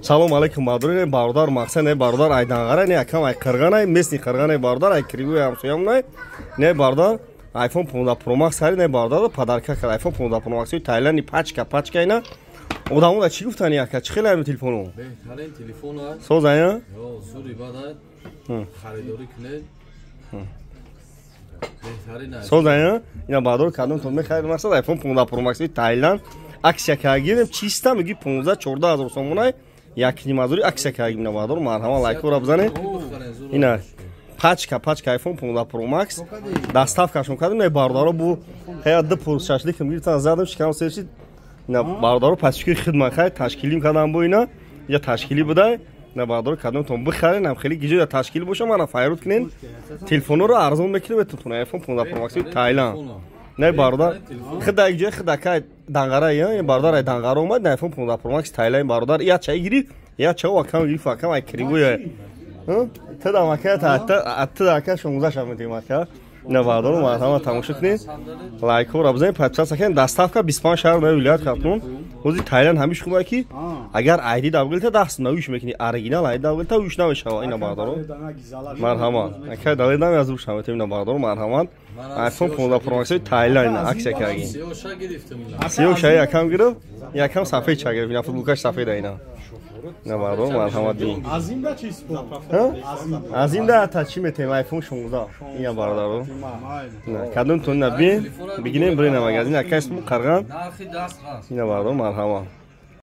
Салом алейкум, бародари бародар Мақсад, не бародар ай Данғара, не акам ай Қирғана, местни Қирғана бародар, ай Кривой ҳамсоям не. Не бародар, iPhone 15 Pro Max хари, не бародар, подарка кард iPhone 15 Pro Max Таиланди пачка пачка ина. Одамо да чӣ гуфтани ака? Чӣ хеле ами телефону? Беҳтарин телефон аст. Соз ая? Ё, зури бад аст. Харидорӣ кунед. Беҳтарин аст. Соз ая? Ина бародар кадом тон мехарид мақсад iPhone 15 Pro Max Таиланд аксия кардем, чиста меги 15 14 ҳазор сомонай, як ним ҳазори аксия кардем. Ина бародар, марҳамат, лайкҳоро бизанед. Ина пачка пачка iPhone 15 Pro Max доставкашон кардем. Не бародаро бу хая ду пур шашликам гирифтан, задам шикам сер шид. Ина бародаро пасчики хидмат хай ташкилим кардам бо ина я ташкилӣ будай. На бародаро кадомтон бихарен, ам хеле гиҷоя ташкил боша, мана файруд кунен, телефонҳоро арзон мекунем бетутон iPhone 15 Pro Max Таиланд. Не бародар, хида як ҷоя хида кай Данғара, я бародар ай Данғара омад, на iPhone 15 Pro Max Таиланд бародар я чай гирифт, я чао акам гирифт, акам ай кривоя. Ту дам ака, та ту ака 16 шам метем ака. На бародар, марҳамат, тамошо кунед, лайкҳоро бизанед, подписаться кунед. Доставка 25 шаҳр на вилоят Хатлон. Ҳозир Таиланд ҳамиш хуб ки агар айди давгилта даст навиш мекунӣ, оригинал айди давгилта уш намешава. Ина бародаро, марҳамат, ака даледам аз уш наметем. Ина бародаро, марҳамат, iPhone 15 Pro Max Таиланд аксия кардем. Сиёша гирифтем ина. Сиёша якам гирифт, якам сафед ча гирифт, ина футболкаш сафеда ина. На бародаро, марҳамат, бин. Азим да чист? Азим да та чӣ метем iPhone 16. Ина бародаро. Кадом тон на бин, бигинем бирена магазин, ака исму Қарған. Нархи даст раст. Ина бародаро, марҳамат.